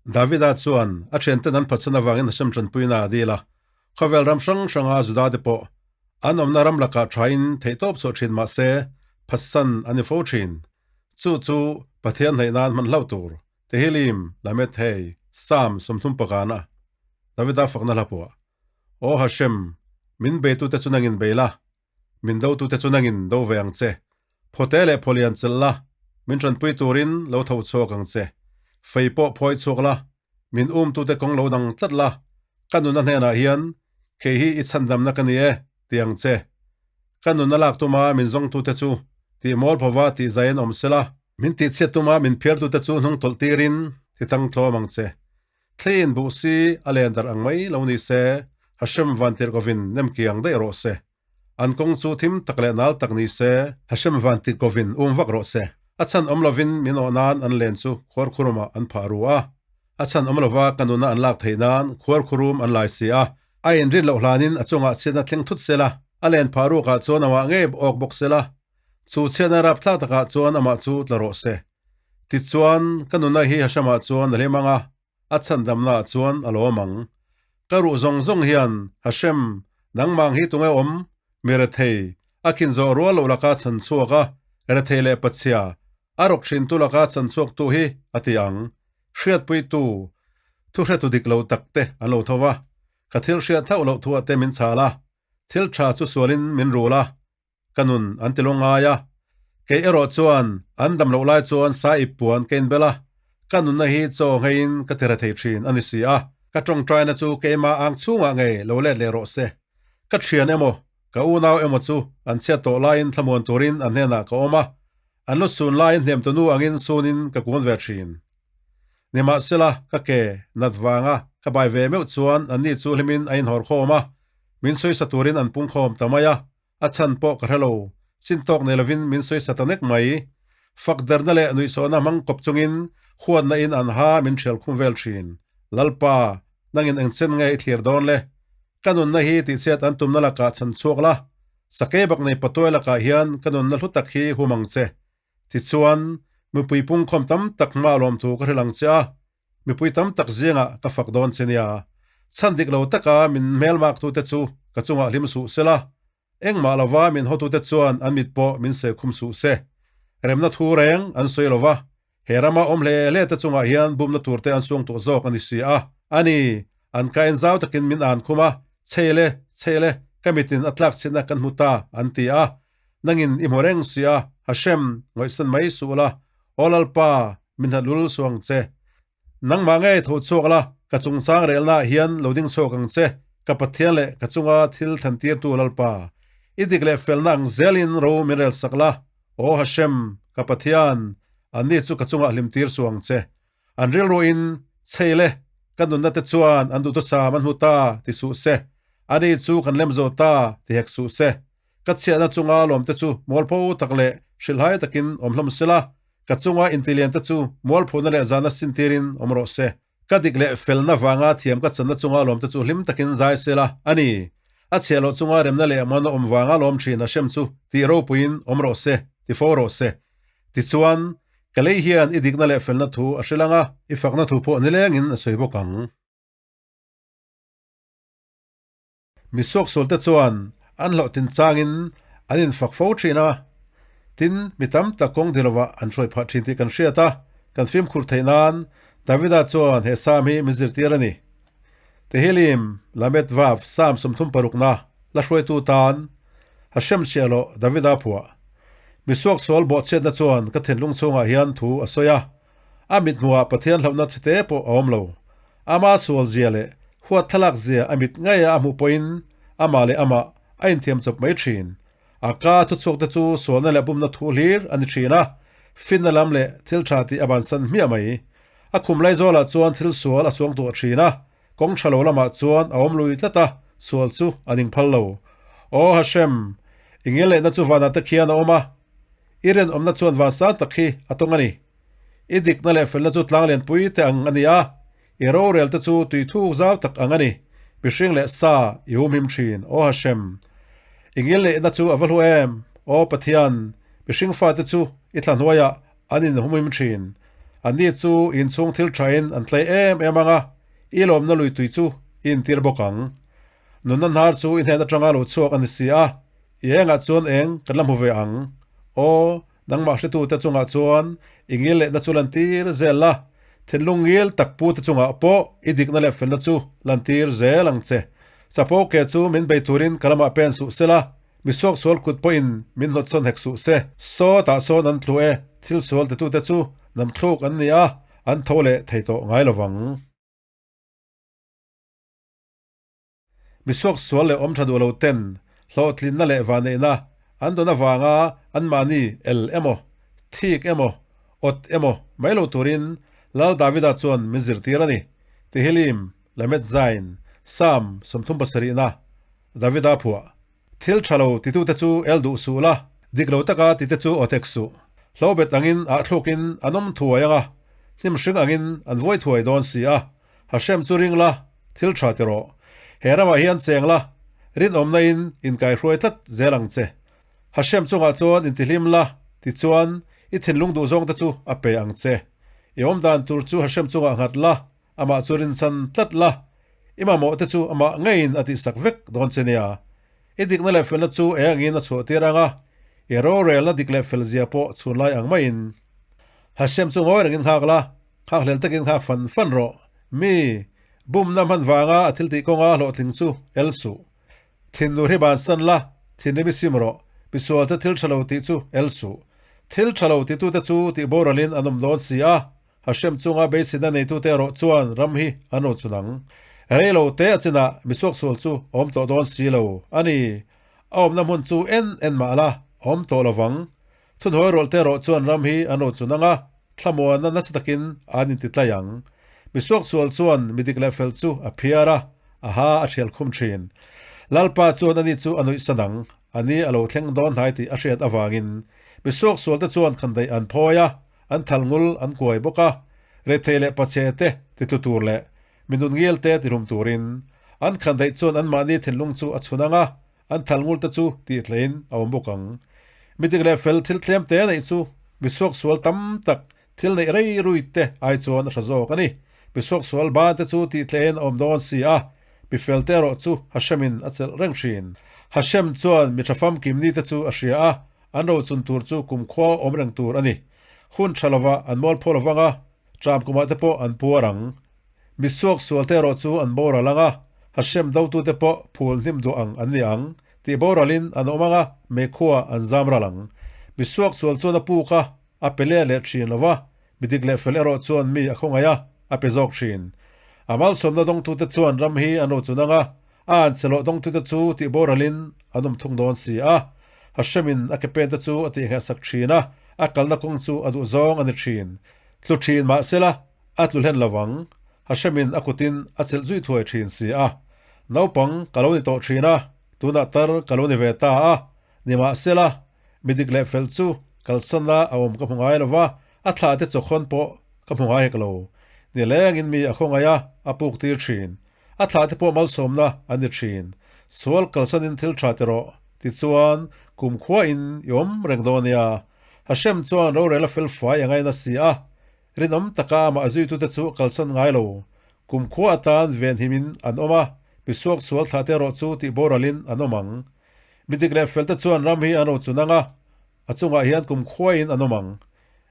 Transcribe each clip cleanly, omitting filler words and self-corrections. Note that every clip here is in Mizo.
Davida chuan a thianten an phatsan avangin Hashem tanpuina a dil a, khawvel ram hrang hranga Judate pawh an awmna ram lakah thain theihtawp chhuah thin mah se phatsan an ni fo thin. Chu chu Pathian hnaih nan hman hlauh tur. Tehilim, Lamed Hei, Psalm 30 a Davida fakna hla pawh. Aw Hashem, min beitute chu nangin bei la, min dotute chu nangin do ve ang che. Phawte leh phawlian chelh la, min tanpui turin lo tho chhuak ang che. Fei pawh phawi chhuak la, min umtute kawng lo dang tlat la, ka nunna hnenah hian kei hi i chhandamna ka ni e, ti ang che. Ka nunna lak tuma min zawngtute chu tih mawl phawva tih zaiin awm sela, min tihchhiat tuma min phiartute chu hnung tawlh tirin ti tang tlawm ang che. Thleiin buh si a len darh ang mai lo ni se, Hashem van tirhkovin nem kiang daih rawh se. An kawng chu thim tak leh nal tak ni se, Hashem van tirhkovin um vak rawh se. A chhan awm lovin min awh nan an len chu khuarkhurumah an phah ru a, a chhan awm lova ka nuna an lak theih nan khuarkhurum an lai si a. A inrin loh hlanin a chungah chhiatna thleng thut sela, a len phah rukah chuan amah ngei awk bawk sela, chu chhiatna rapthlak takah chuan amah chu tla rawh se. Tichuan, ka nuna hi Hashem-ah chuan a hlim ang a, a chhandamnaah chuan a lawm ang. Ka ruh zawng zawng hian, Hashem, nangmang hi tunge awm? Mi rethei, a khin zawh rual loh laka chhan chhuak a, rethei leh pachhia, a rawk hrintu laka chhan chhuaktu hi, a ti ang. Hriatpuitu, thu hretu dik lo tak te an lo tho va, ka thil hriat hlauh loh thuah te min chhal a, thil tha chu sualin min rul a, ka nun an ti lawng ngai a. Kei erawh chuan an dam loh lai chuan sa ip puan ka inbel a, ka nunna hi chaw ngeiin ka ti rethei thin a ni si a. Ka tawngtaina chu keimah ang chhungah ngei lo let leh rawh se. Ka thian emaw, ka unau emaw chu an chhiat tawh laiin thlamuan turin an hnenah ka awm a, An lu sun laiin hnem tunu angin sunin ka kun ve thin. Nimahsela, ka ke nat vanga ka bai ve meuh chuan anni chu hlimin a inhawr khawm a, min sawisa turin an pung khawm ta mai a, a chhan pawh ka hre lo, chin tawk nei lovin min sawisa ta nek mai. Fak derna leh nuihsawhna hmang kawp chungin huatna in an ha min thial khum vel thin. Lalpa, nangin engchen nge i thlir dawn le? Ka nunna hi tihchhiat an tumna lakah chhan chhuak la, Sakei bak nei patuai lakah hian ka nunna hlu tak hi hum ang che. Tichuan, mipui pungkhawm tam tak hma lawmthu ka hrilh ang che a, mipui tam tak zingah ka fak dawn che nia. Chhan dik lo taka min hmelmaktute chu ka chungah hlim suh sela, engmah lova min hawtute chuan an mit pawh min sehkhum suh se. Remna thu reng an sawi lova, He rama awm hle hle te chungah hian bumna turte an suang tawh zawk a ni si a. A ni, an ka en zau takin min an khum a, Chei le, chei le, ka mitin a tlak chhiatna kan hmu ta, an ti a. Nangin i hmu reng si a, Hashem, ngawihsan mai suh la, Aw Lalpa, min hlat lul suh ang che. Nangmah ngei tho chhuak la, ka chungchang relnaah hian lo ding chhuak ang che, ka Pathian leh ka chunga thil thlantirtu Lalpa. I dik leh felna ang zelin ro min relsak la, Aw Hashem, ka Pathian, anni chu ka chungah hlim tir suh ang che. An rilruin, Chei le, ka nunna te chuan an duhthusam an hmu ta, ti suh se. Ani chu kan lem zo ta, ti hek suh se. Ka chhiahna chunga lawmte chu mualpho tak leh hrilhhai takin awm hlawm sela, ka chunga intilian te chu mualphuna leh zahna sintirin awm rawh se. Ka dik leh felna vanga thiam ka channa chunga lawmte chu hlim takin zai sela a ni. A chhiah loh chunga remna leh man a awm vanga lawm thin a hrem chu tih ropuiin awm rawh se, ti fo rawh se. Tichuan, ka lei hian i dikna leh felna thu a hre lang a, i fakna thu pawh nilengin a sawi bawk ang. Mi suaksualte chuan an hlawhtlin changin an infak fo thin a, tin, mi tam tak kawng di lovah an hruai phah thin tih kan hriat a, kan fimkhur theih nan Davida chuan he Psalm hi min zirtir a ni. Tehillim, Lamed Vav, Psalm 36na la hruaitu tan Hashem hriahloh Davida phuah. Mi suaksual bawhchhiatna chuan ka thinlung chhungah hian thu a sawi a, A mit hmuhah Pathian hlauhna chhete pawh a awm lo. Ama sual zia leh huat thlalak zia a mit ngaia a hmuh pawhin amah leh amah a inthiam chawp mai thin. A ka thuchhuak te chu sualna leh bumna thu hlir a ni thin a, finna lam leh thil tha tih a bansan hmiah mai. A khum laizawlah chuan thil sual a suang tuah thin a, kawng tha lo lamah chuan a awm lui tlat a, sual chu a ning phal lo. Aw Hashem, i ngilneihna chu vanah te khian a awm a, i rinawmna chuan van sang tak hi a tawng a ni. I dikna leh felna chu tlang lianpui te ang a ni a, i rorel te chu tui thuk zau tak ang a ni. Mihring leh sa i humhim thin, Aw Hashem. I ngilneihna chu a va hlu em, Aw Pathian, mihring fate chu i thla hnuaiah an inhumhim thin. Anni chu inchhung thil thain an tlai em em ang a, i lawmna lui tui chu i intir bawk ang. Nunna hnar chu i hnen atanga lo chhuak a ni si a, i engah chuan eng kan la hmu ve ang? Aw, nangmah hretute chungah chuan i ngil lehna chu lantir zel la, thinlung ngil tak pute chungah pawh i dikna leh felna chu lantir zel ang che. Chapo ke chu min bei turin ka lamah pen suh sela, Mi suaksual kut pawhin min hnawtsawn hek suh se. Saw tah sawn an tlu e, thil sual titute chu namthluk an ni a, an tho leh thei tawh ngai lo vang. Mi suaksual leh awm tha duh lo ten hlawhtlinna leh vanneihna an dawn avanga anmahni el emaw, thik emaw, awt emaw mai lo turin Lal Davida chuan min zirtir a ni. Tehillim, Lamed Zain, Psalm 37na, Davida phuah. Thil tha lo titute chu el duh suh la, dik lo taka tite chu aw tek suh. Hlobet angin ahthluk-in an awm thuai ang a, hnim hring angin an vuai thuai dawn si a. Hashem chu ring la, thil tha ti rawh. He ramah hian cheng la, rinawmna in inkaihruai tlat zel ang che. Hashem chungah chuan intihlim la, tichuan i thinlung duh zawngte chu a pe ang che. I awmdan tur chu Hashem chungah nghat la, Amah chu rinchhan tlat la, i mamawh te chu amah ngeiin a tihsak vek dawn che nia. I dikna leh felna chu eng angin a chhuah tir ang a, i rorelna dik leh fel zia pawh chhun lai ang maiin. Hashem chu ngawi rengin nghak la, nghakhlel takin nghak fan fan rawh. Mi, bumna hman vanga a thil tih kawnga hlawhtling chu el suh. Thinur hi bansan la, thinrim i sim rawh, misualte thil tha lo tih chu el suh. Thil tha lo titute chu tih boralin an awm dawn si a, Hashem chunga beiseina neitute erawh chuan ram hi an ro chun ang. Rei lo te a chinah misuaksual chu a awm tawh dawn si lo a ni. A awmna hmun chu en en mah la, a awm tawh lo vang. Thunhawi rawlhte erawh chuan ram hi an ro chun ang a, thlamuanna nasa takin an inti tlai ang. Misuaksual chuan mi dik leh fel chu a phiar a, a ha a thial khum thin. Lalpa chuan ani chu a nuihsan ang. A ni a lo thleng dawn hnai tih a hriat avangin misuaksualte chuan khandaih an phawi a, An thal ngul an kuai bawk a, rethei leh pachhe te titlu tur leh mi nun ngil te tihlum turin an khan daih chuan anmahni thinlung chu a chhun ang a, an thal ngul te chu tihthleiin a awm bawk ang. Mi dik leh fel thil tlem te neih chu mi suaksual tam tak thil neih rei rui te ai chuan a hra zawk a ni. Mi suaksual ban te chu tihthleiin a awm dawn si a, mi fel te erawh chu Hashem-in a chelh reng thin. Hashem chuan mi tha famkim ni te chu a hria a, An rochun tur chu kumkhua awm reng tur a ni. Hun tha lova an mualpho lovang a, tram kumah te pawh an puar ang. Mi suak sual te erawh chu an boral ang a, Hashem dotute pawh phul hnim duh ang an ni ang, tih boralin an awm ang a, meikhua an zam ral ang. Mi suak sual chuan a puk a, a pe leh leh thin lo va, mi dik leh fel erawh chuan mi a khawngaih a, a pe zawk thin. A malsawmna dawngtute chuan ram hi an rochun ang a, A an chelawh dawngtute chu tih boralin an awm thung dawn si a, Hashemin a ke pente chu a tihngehsak thin a, a kalna kawng chu a duh zawng a ni thin. Tlu thin mah sela, a tlu hlen lo vang. Hashemin a kutin a chelh zui thuai thin si a. Naupang ka lo ni tawh thin a, tunah tar ka lo ni ve ta a, nimahsela, mi dik leh fel chu kalsana a awm ka hmu ngai lo va, A thlah te chawkhawn pawh ka hmu ngai hek lo. Ni lengin mi a khawngaih a, a puk tir thin. A thlah te pawh malsawmna an ni thin. Sual kalsanin thil tha ti rawh. Tichuan, kumkhuain i awm reng dawn nia. Hashem chuan rorel a fel fai a ngaina si a. Rinawm taka amah zuitute chu a kalsan ngai lo. Kumkhua atan venhimin an awm a, misuak sual thlah te erawh chu tih boralin an awm ang. Mi dik leh fel te chuan ram hi an rochun ang a, A chungah hian kum khuaiin an awm ang.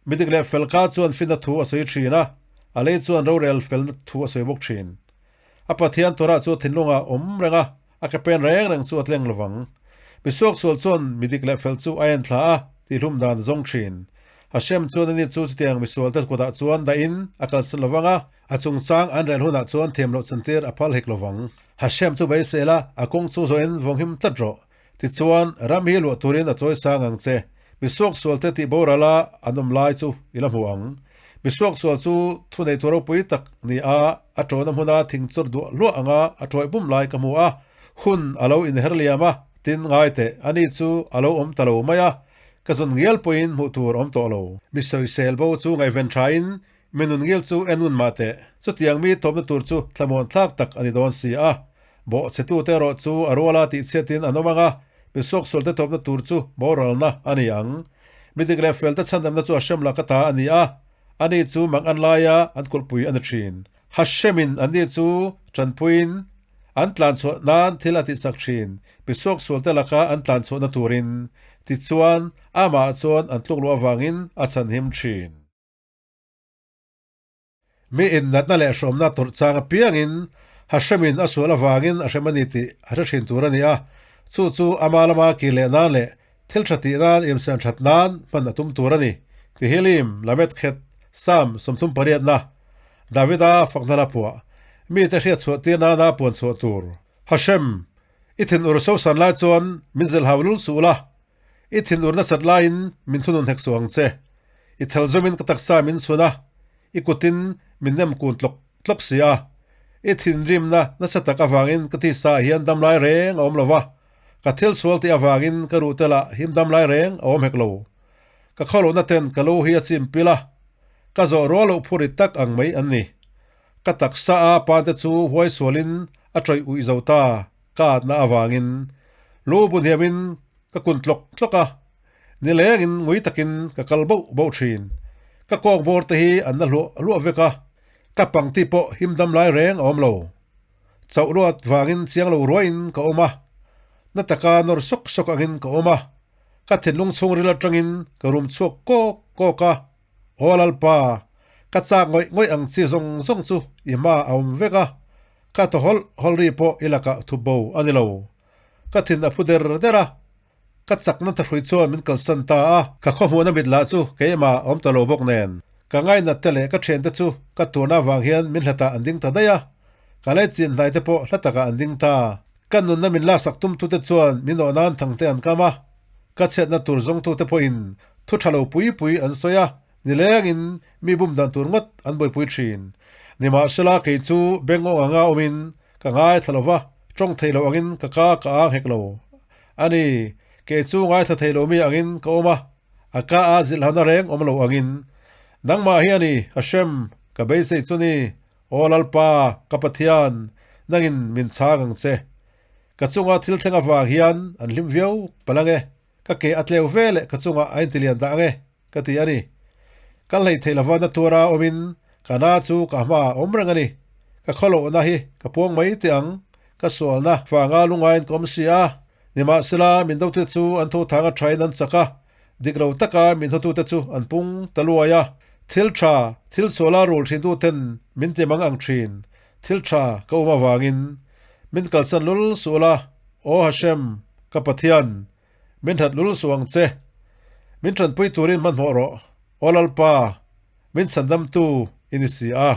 Mi dik leh fel ka chuan finna thu a sawi thin a, a lei chuan rorel felna thu a sawi bawk thin. A Pathian Torah chu a thinlungah awm reng a, a ke pen reng reng chu a tleng lovang. Mi suaksual chuan mi dik leh fel chu a en thla a, tihhlum dan a zawng thin. Hashem chuan ani chu chutiang misualte kutah chuan dahin a kalsan lovang a, a chungchang an rel hunah chuan thiam loh chantir a phal hek lovang. Hashem chu beisei la, a kawng chu zawhin vawnghim tlat rawh. Tichuan, ram hi luah turin a chawi sang ang che. Mi suaksualte tih boral a an awm lai chu i la hmu ang. Mi suaksual chu thunei thu ropui tak ni a, a tawna hmuna thing chawr duah hluah anga a tawih bum lai ka hmu a. Hun a lo inher liam a, tin ngai teh, ani chu a lo awm ta lo mai a, ka zun ngial pawhin hmuh tur a awm tawh lo. Mi sawisel bo chu ngaihven thain Mi nun ngil chu en un mah teh, chutiang mi tawpna tur chu thlamuan thlak tak a ni dawn si a. Bawhchhetute erawh chu a ruala tihchhiatin an awm ang a, mi suaksualte tawpna tur chu boralna a ni ang. Mi dik leh felte chhandamna chu a hrem lak ata a ni a, Ani chu mang an laia an kulhpui a ni thin. Hashemin anni chu tanpuiin an tlanchhuah nan thil a tihsak thin, misuak sualte laka an tlanchhuahna turin. Tichuan, amah chuan an tluk luh avangin a chhanhim thin. Mi innatna leh hrawmna tawrh chang apiangin Hashemin a sual avangin a hrem a ni tih a hre thin tur a ni a, chu chu ama lama kir leh nan leh thil tha tih nan imsiam that nan hman a tum tur a ni. Tehillim, Lamed Khet, Psalm 38na, Davida fakna la phuah, mite hriat chhuah tir nana puan chhuah tur. Hashem, i thinur sosan lai chuan min zilhau lul suh la, I thinur nasat laiin min thunun hek suh ang che. I thel zawmin ka taksa min chhun a, i kutin min nem kun tlawk tlawk si a. I thinrimna nasa tak avangin ka tisa ah hian dam lai reng a awm lo va, ka thil sual tih avangin ka ruh tel ah him dam lai reng a awm hek lo. Ka khawlohna ten ka lo hi a chim pil a, ka zawh rual loh phur rit tak ang mai an ni. Ka taksa a pante chu huai sualin a tawih uih zo ta, ka atna avangin lu bu hniamin ka kun tlawk tlawk a, nilengin ngui takin ka kal boh boh thin. Ka kawk bawr te hi an na hluah hluah vek a, ka pangti pawh him dam lai reng a awm lo. Chauh luat vangin chiang lo ruaiin ka awm a, na taka nawr sawk sawk angin ka awm a, ka thinlung chhungril atangin ka rum chhuak kawk kawk a, Aw Lalpa, ka chak ngawih ngawih ang chi zawng zawng chu i hma a awm vek a, ka thaw hawlh hawlh ri pawh i lakah thup bo a ni lo. Ka thin a phu der der a, ka chakna thahrui chuan min kalsan ta a, ka khawhmuhna mit lah chu keimah a awm ta lo bawk nen. Ka ngainat te leh ka thiante chu ka tuarna avang hian min hlatah an ding ta daih a, ka leichin hnai te pawh hla takah an ding ta. Ka nunna min laksak tumtute chuan min awh nan thangte an kam a, ka chhiatna tur zawngtute pawhin thu tha lo pui pui an sawi a, nilengin mi bum dan tur ngawt an buaipui thin. Nimahsela kei chu bengawng anga awmin ka ngaithla lo va, tawng thei lo angin ka ka ka ang hek lo. A ni, kei chu ngaithla thei lo mi angin ka awm a, a ka a zilhana reng awm lo angin. Nangmah hi a ni, Hashem, ka beisei chu ni, Aw Lalpa, ka Pathian, nangin min chhang ang che. Ka chunga thil thleng avang hian an hlim viau palh ang e, ka ke a tleu ve leh ka chungah a intilian dah ang e, ka ti a ni. Ka hleih theih lova na tuara awmin ka na chu ka hmaah a awm reng a ni. Ka khawlohna hi ka puang mai teh ang, ka sualna vanga lungain ka awm si a. Nimahsela, min dotute chu an tho thang a thain an chak a, dik lo taka min hawtute chu an pung ta luai a. Thil tha, thil suala rul thintuten min ti mang ang thin, thil tha ka awm avangin min kalsan lul suh la, Aw Hashem, ka Pathian, min that lul suh ang che. Min tanpui turin hmanhmawh rawh, Aw Lalpa, min chhandamtu i ni si a.